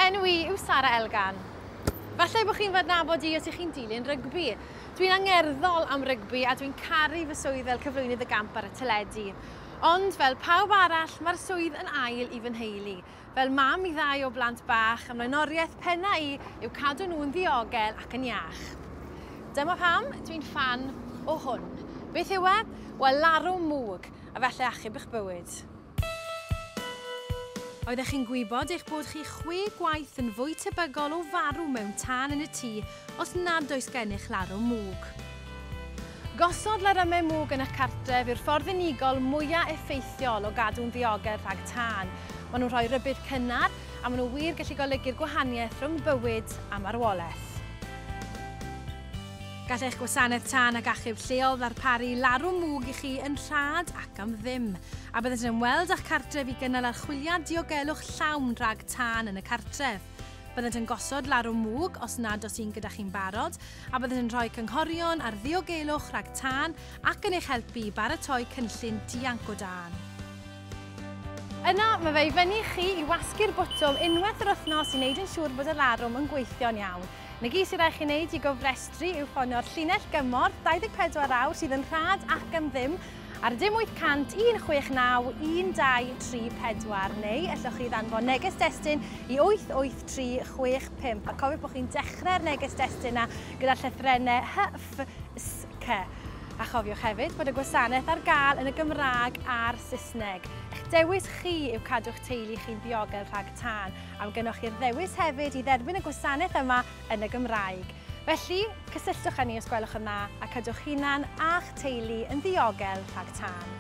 enw i yw Sarra Elgan. Falle bod chi'n fy adnabod i os ych chi'n dilyn rygbi. Dwi'n angerddol am rygbi a dwi'n caru fy swydd fel cyflwynydd y gamp ar y teledu. Ond fel pawb arall, mae'r swydd yn ail i fy nheulu. Fel mam i ddau o blant bach, 'y mlaenoriaeth penna i yw cadw nhw'n ddiogel ac yn iach. Dyma pam dwi'n ffan o hwn. Beth yw e? Wel, larwm mwg, a felly achub eich bywyd. Oeddech chi'n gwybod eich bod chi chwe gwaith yn fwy tebygol o farw mewn tân yn y tŷ os nad oes gennych larwm mwg? Gosod larymau mwg yn eich cartref yw'r ffordd unigol mwyaf effeithiol o gadw'n ddiogel rhag tân. Maen nhw'n rhoi rhybudd cynnar a maen nhw wir gallu golygu'r gwahaniaeth rhwng bywyd a marwolaeth. Gall eich gwasanaeth tân ac achub lleol ddarparu larwm mwg i chi yn rhad ac am ddim, a byddant yn ymweld â'ch cartref i gynnal archwiliad diogelwch llawn rhag tân yn y cartref. Byddant yn gosod larwm mwg os nad oes un gyda chi'n barod, a byddant yn rhoi cynghorion ar ddiogelwch rhag tân ac yn eich helpu i baratoi cynllun dianc o dân. Yna, mae fe i fyny chi i wasgu'r botwm unwaith yr wythnos i wneud yn siŵr bod y larwm yn gweithio'n iawn. 'Na gyd sydd rhaid chi wneud i gofrestru yw ffonio'r llinell gymorth 24 awr sydd yn rhad ac am ddim ar dim 800 169 1234 neu allwch chi ddanfon neges destun i 88365 a cofiwch bod chi'n dechrau'r neges destun 'na gyda llythrennau H, F, S, C. A chofiwch hefyd bod y gwasanaeth ar gael yn y Gymraeg a'r Saesneg. Eich dewis chi yw cadw'ch teulu chi'n ddiogel rhag tân, a mae gennych chi'r ddewis hefyd i dderbyn y gwasanaeth yma yn y Gymraeg. Felly, cysylltwch â ni os gwelwch yn dda a cadw'ch hunan a'ch teulu yn ddiogel rhag tân.